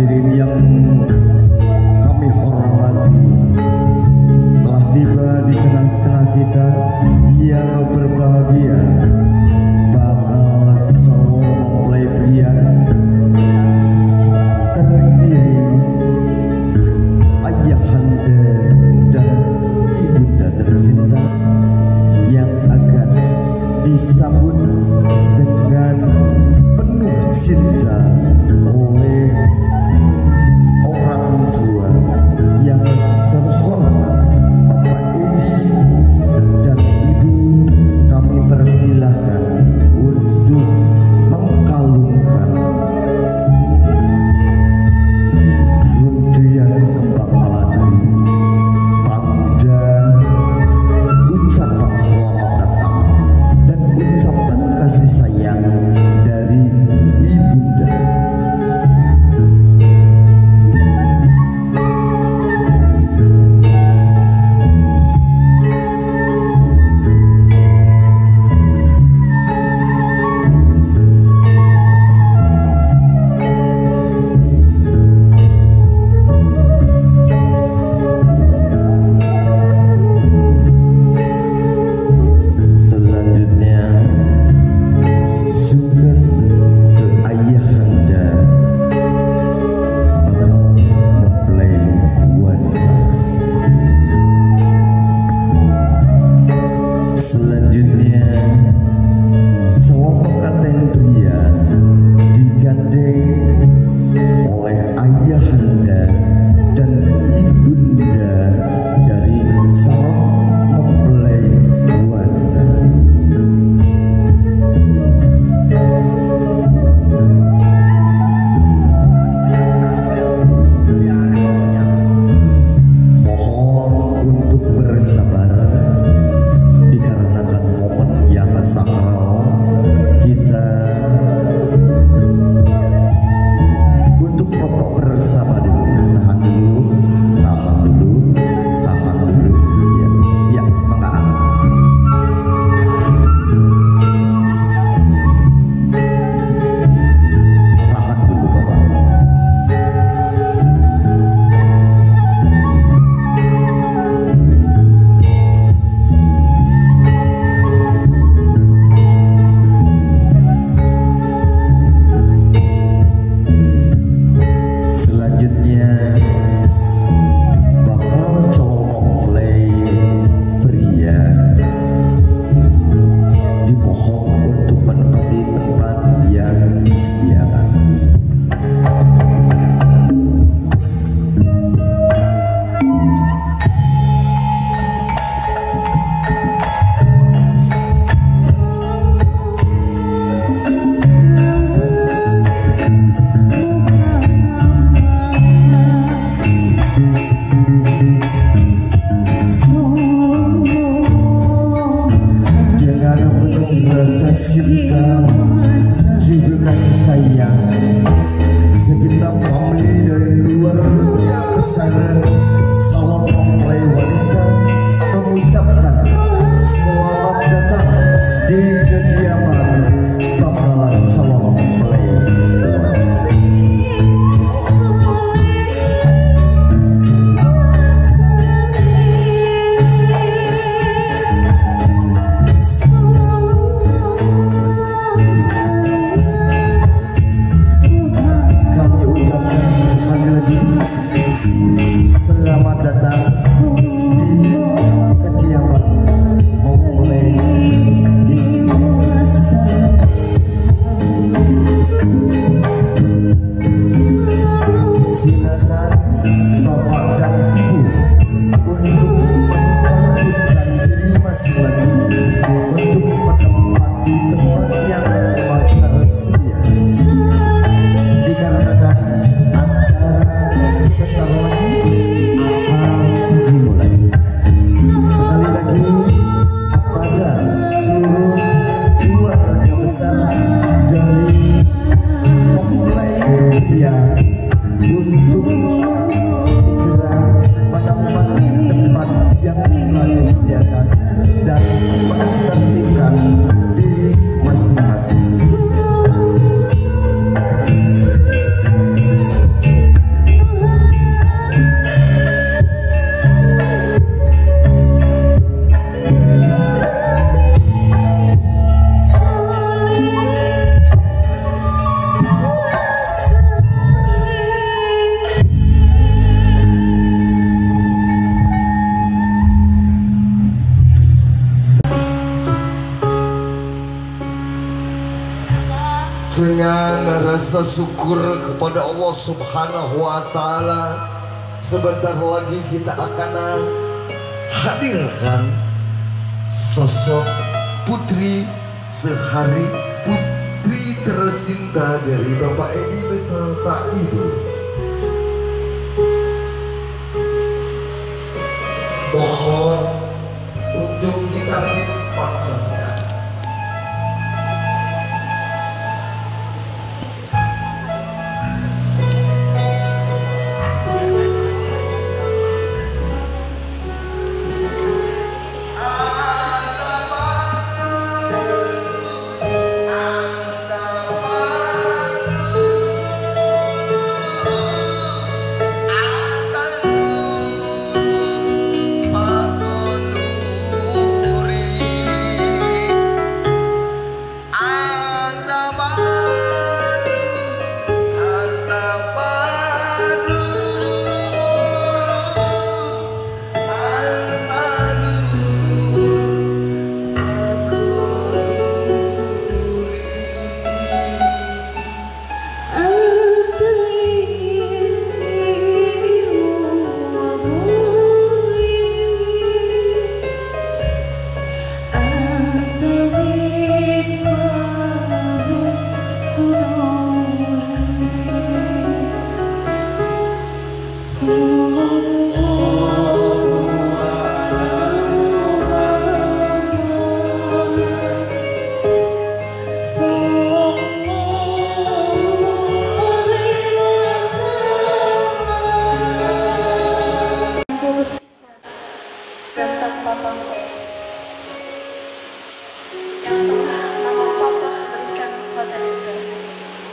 Hadirin yang kami hormati, telah tiba di tengah-tengah kita yang berbahagia bakal calon mempelai pria teriring ayahanda dan ibunda tercinta yang akan disambut dengan penuh cinta oleh orang tua yang terhormat Bapak Edi dan Ibu Rasa syukur kepada Allah Subhanahu wa Ta'ala. Sebentar lagi kita akan hadirkan sosok putri sehari, putri tercinta dari Bapak Edi beserta Ibu. Mohon untuk kita dipaksa. Yang telah mama papa berikan kepada Dinda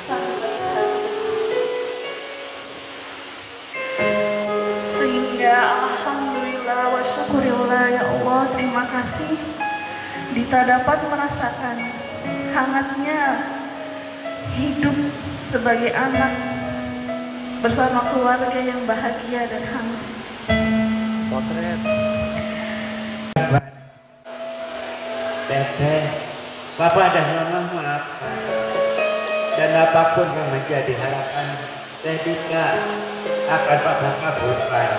sampai saat ini. Sehingga alhamdulillah wa syukurillah, ya Allah, terima kasih Dita dapat merasakan hangatnya hidup sebagai anak bersama keluarga yang bahagia dan hangat. Potret Teteh, Bapak dan Mama maafkan, dan apapun yang menjadi harapan Teh Dita akan Papa kabulkan.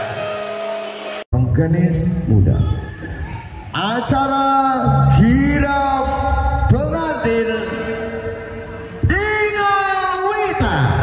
Penggenis muda. Acara kirap pengantin di Ngawitan.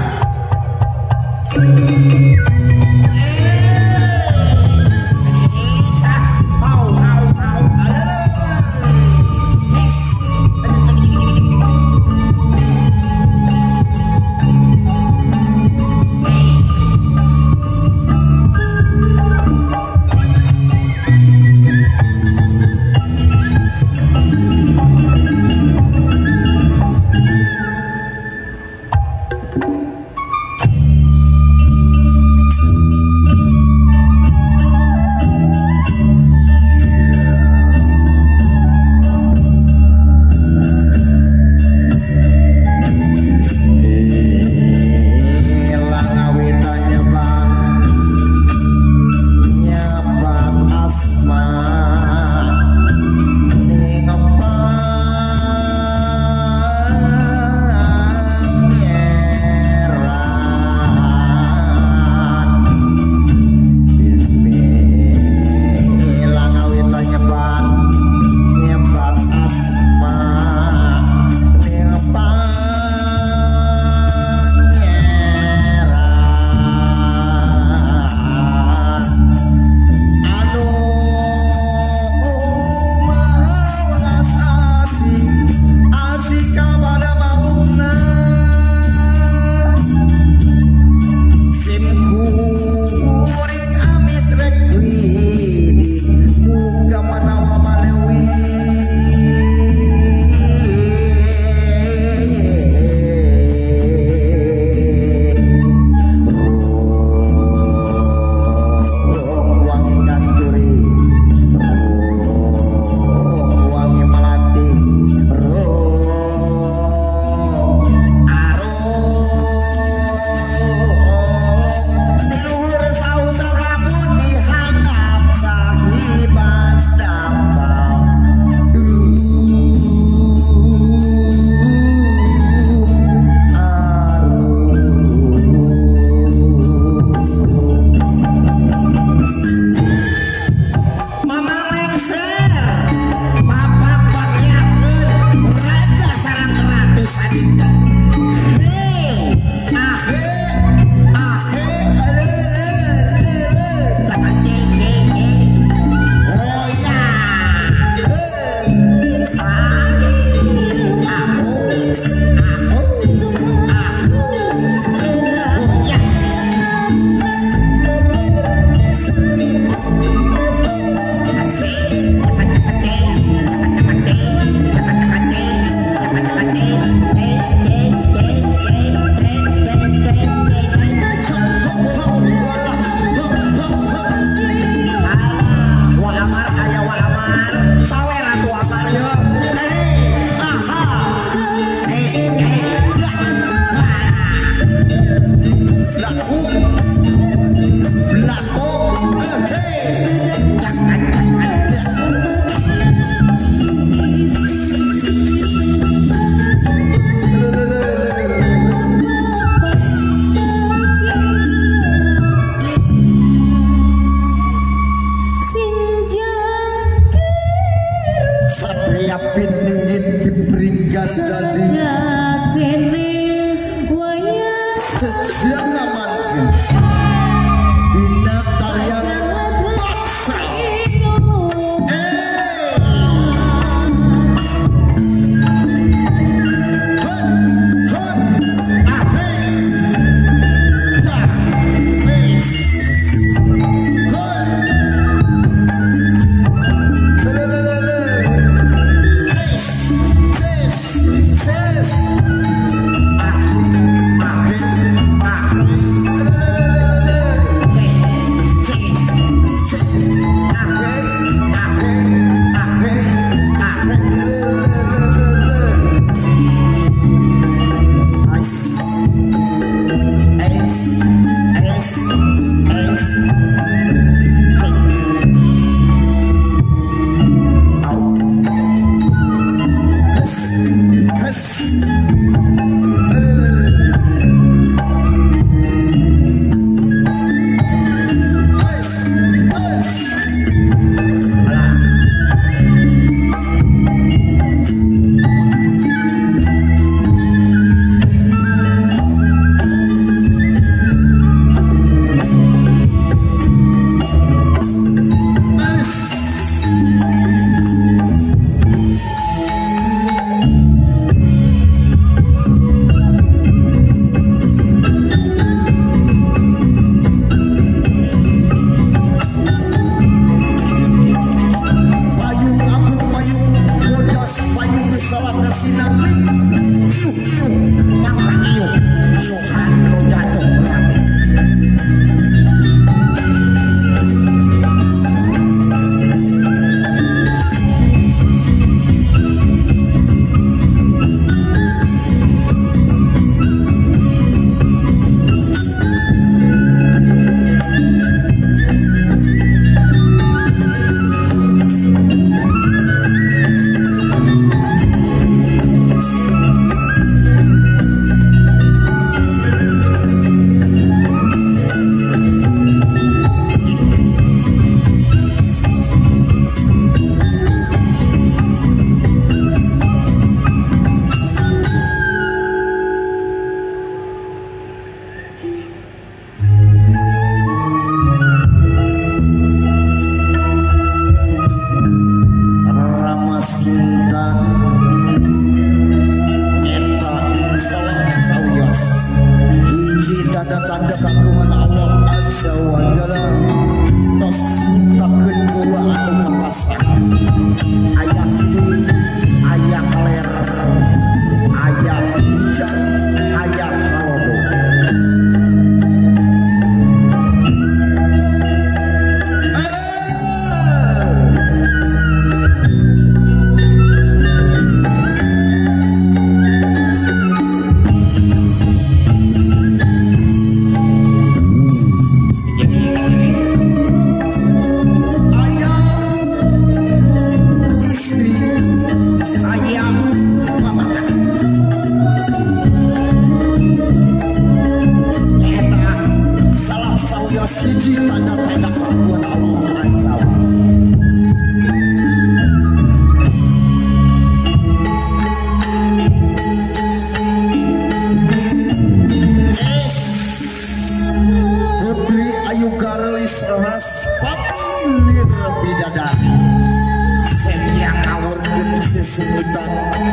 Sesengitan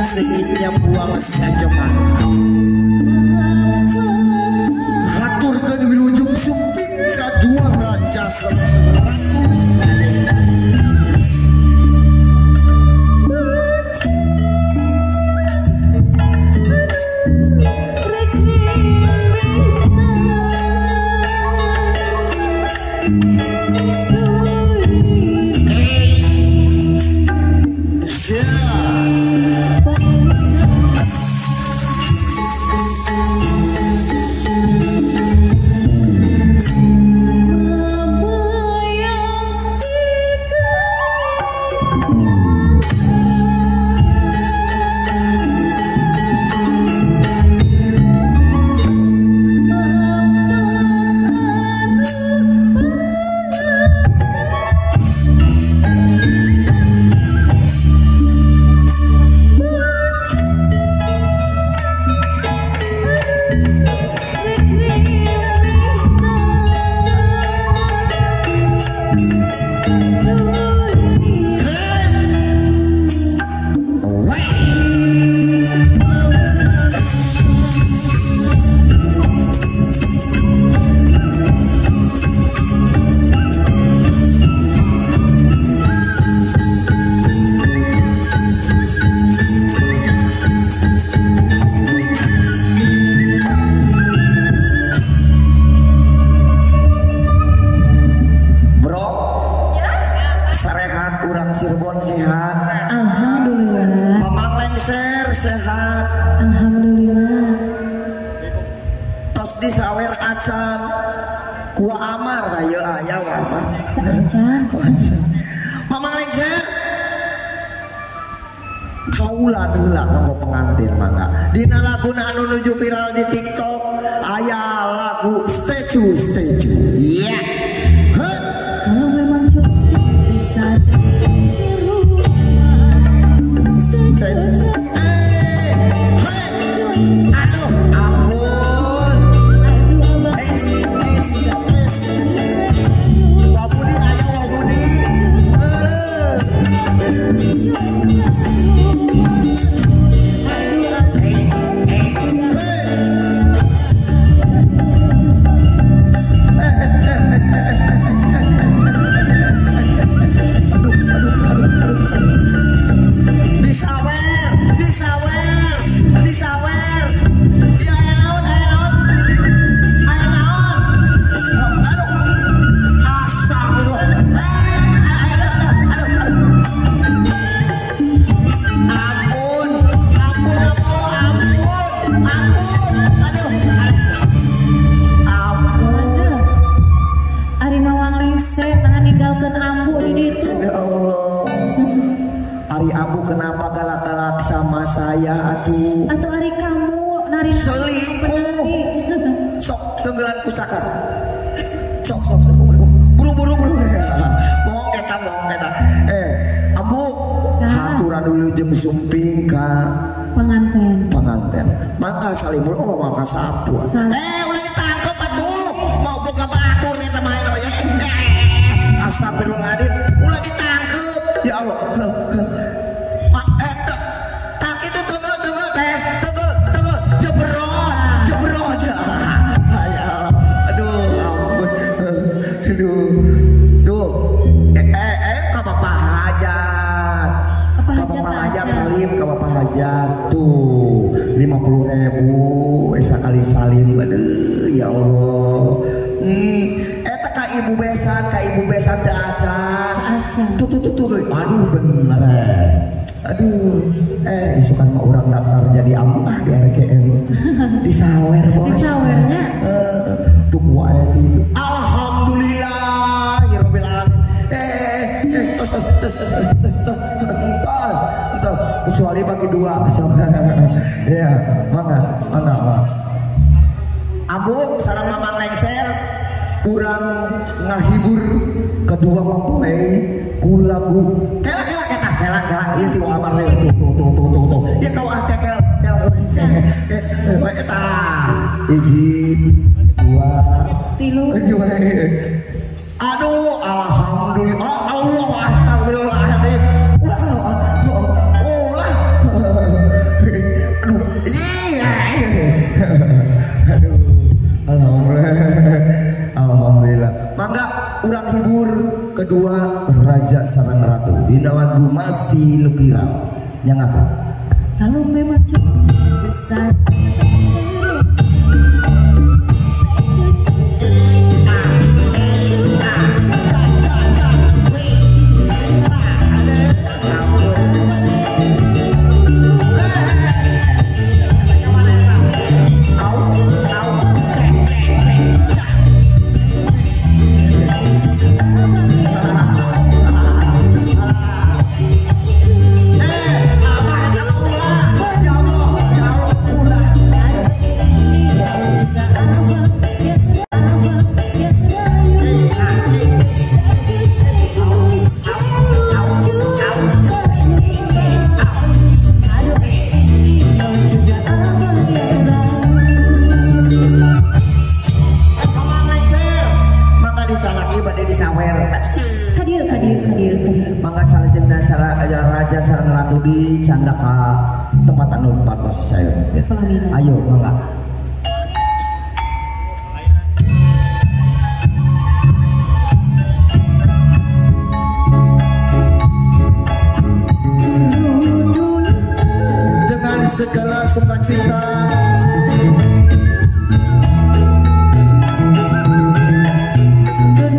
sengitnya buang sajaman. Haturkeun wilujeng sumping kadua raja Ratu Sadeng. Ku Amar aya aya Wa Amar. Acan. Mamang lengser. Kaula heula kanggo pengantin mangga. Dina laguna anu nuju viral di TikTok aya lagu Statue Statue. Iya. Yeah. Kalau memang cocok bisa ditiru. Aduh, ampun. Wa Budi aya Wa Budi. Disawer. Ya aya naon, aya naon. Aya naon. Aduh. Astagfirullah. Aduh, aduh. Ampun, ampun, ampun, ampun. Aduh. Ampun. Ari Mamang lengser nah ninggalkeun ambu di ditu. Ya Allah. Ari ambu kenapa galak-galak sama saya atuh? Atau ari kamu nari selingkuh. Sok tenggelan ku cakar. Sok sok sok. Buru buru buru. Bohong eta, bohong eta. Ambu haturan dulu jeung sumping ka penganten. Penganten. Maka salimul oh maka sapu. Ulah ditangkep atuh. Mau buka batur eta mah eta. Astagfirullahaladzim. Ulah ditangkep. Ya Allah. Tak itu tunggu teh, tunggu jebrot, jebrot. Ya Allah. Aduh, ampun. Aduh. Tuh. Ka Bapak Hajat. Ka Bapak Hajat salim ka Bapak Hajat. Tuh, 50.000 sakali salim. Aduh, ya Allah. Eta ka ibu besan teu acan. Tuh tuh tuh tuh. Aduh bener. Aduh, isukan mah urang daftar jadi ambu ah di RGM. Disawer bos. Disawernya. Tuh ku wae itu. Alhamdulillah ya rabbil alamin. Tos tos tos tos tos tos kecuali bagi dua. Ya, mangga, mangga, mangga. Ambu sareng Mamang lengser urang ngahibur kedua mempelai ku lagu kela kela keta kela kela ieu ti Amar tuh tuh tuh tuh tuh tuh ieu kau ah kela kela eta hiji dua tilu. Aduh alhamdulillah Allah astagfirullahaladzim ulah ulah aduh iya aduh alhamdulillah alhamdulillah. Mangga urang hibur kedua raja sareng ratu dina lagu masih nu viral yang apa? Kalau memang cocok bisa Mangga raja sareng ratu di candaka tempat anu patos saya. Ayo mangga. Dengan segala sukacita dan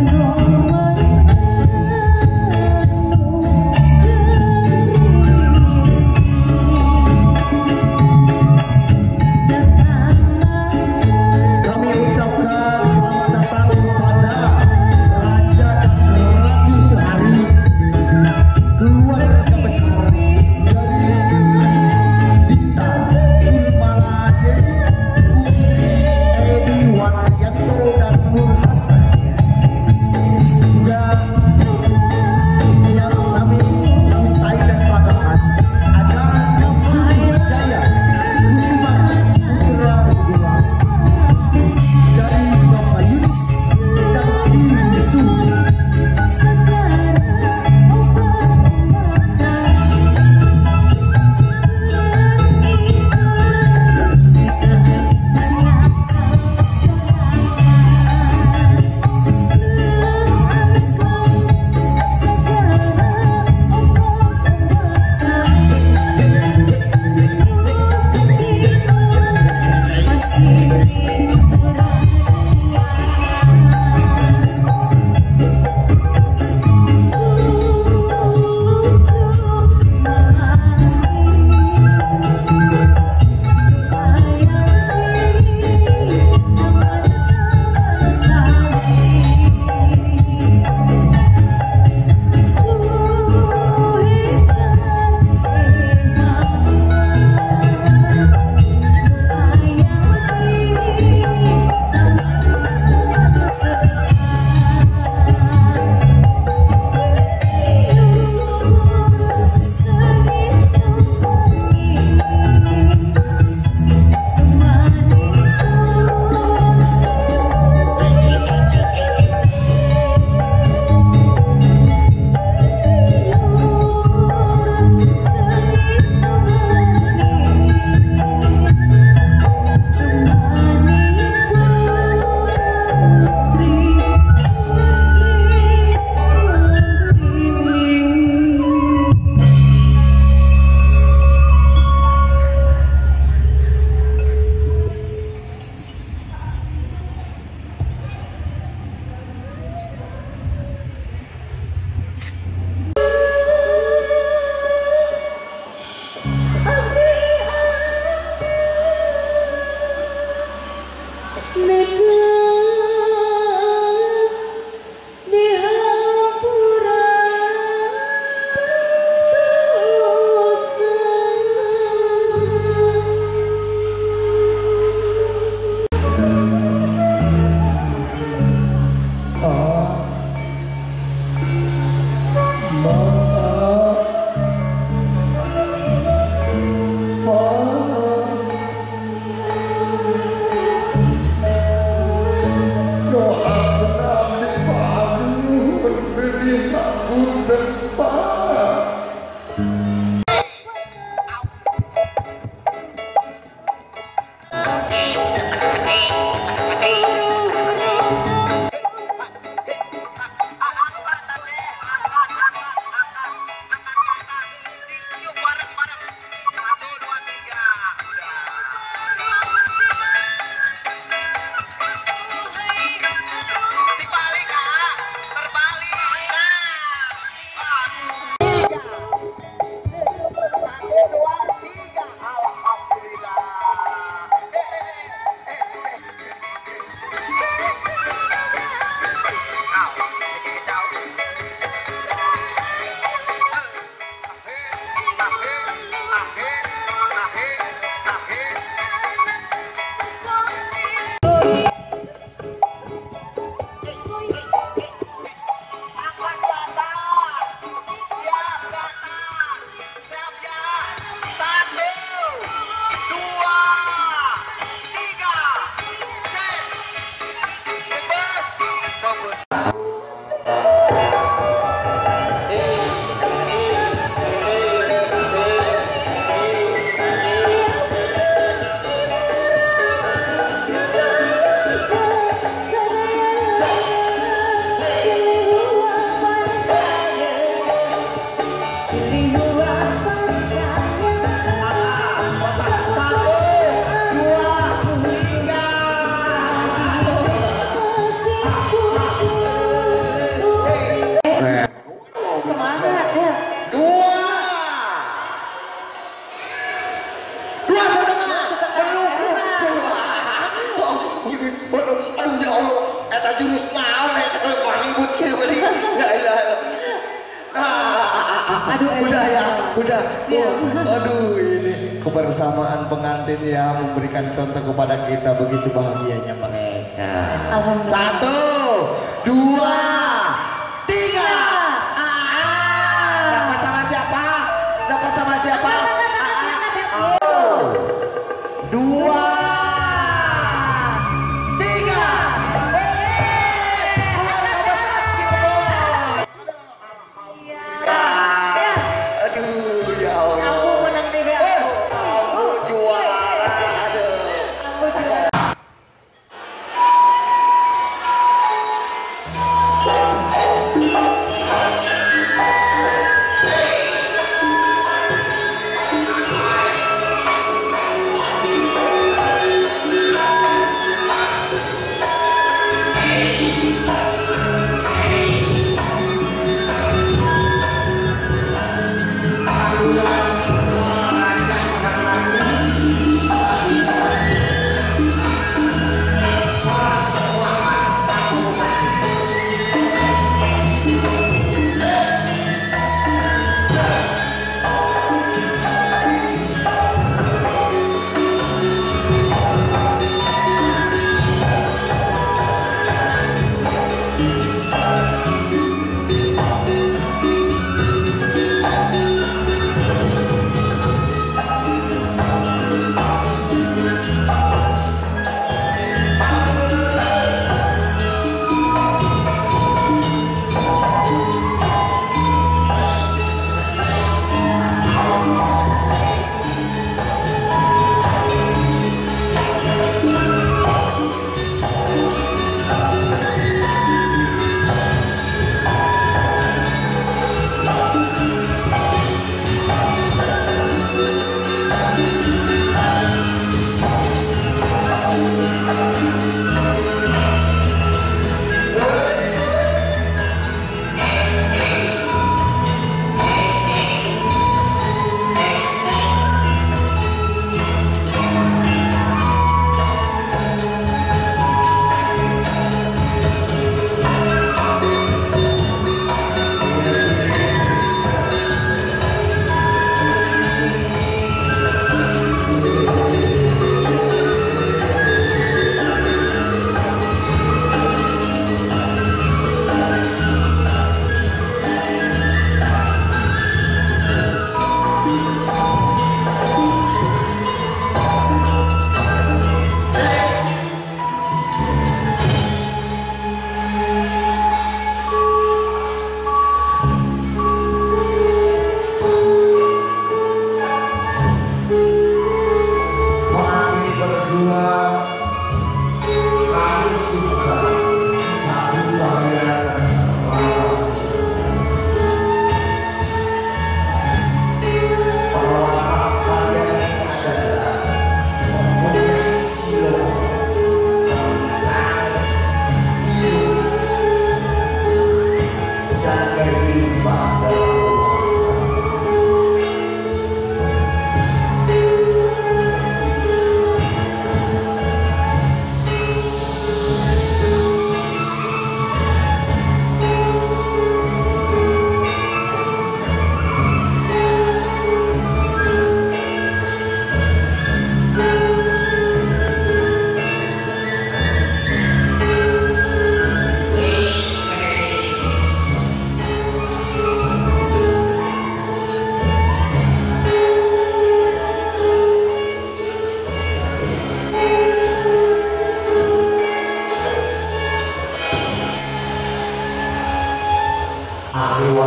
Udah ya, udah. Aduh, ini kebersamaan pengantin ya memberikan contoh kepada kita begitu bahagianya mereka. 1, 2, 3. Dapat sama siapa? Dapat sama siapa? 2, 3. Aduh, ya Allah. Aku menang nih, aku juara. Aduh. Aku juara.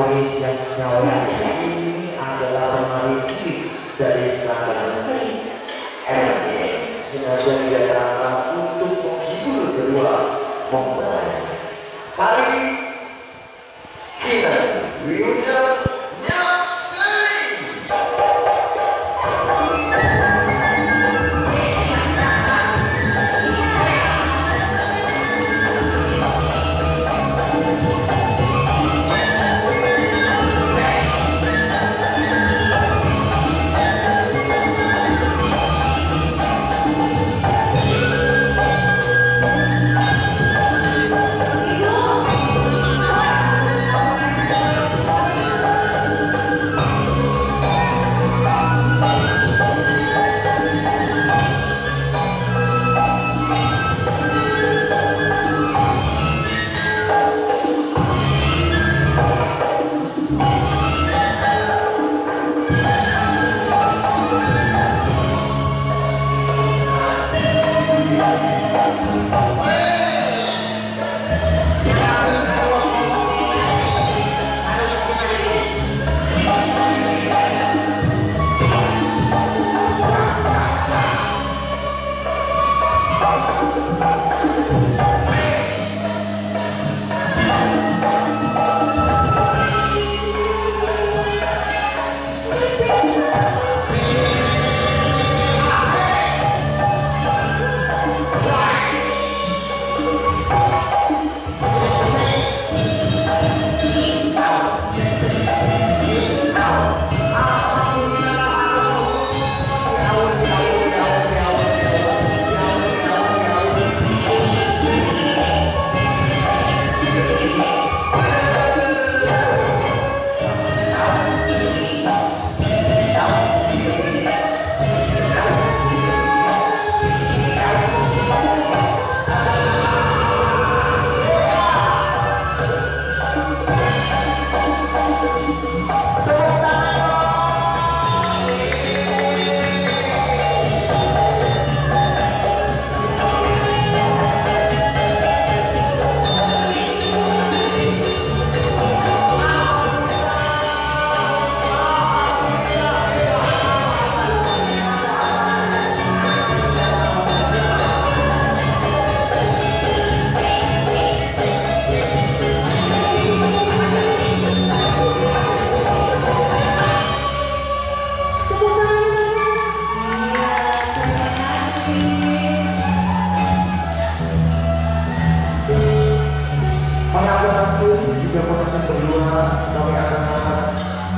Waris yang nyawa ini adalah penari cilik dari Sanggar Seni RD sengaja didatangkan untuk menghibur kedua mempelai. Hari kita Wilujeng Nyaksi.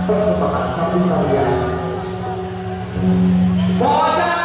Persembahan satu tarian. Pokoknya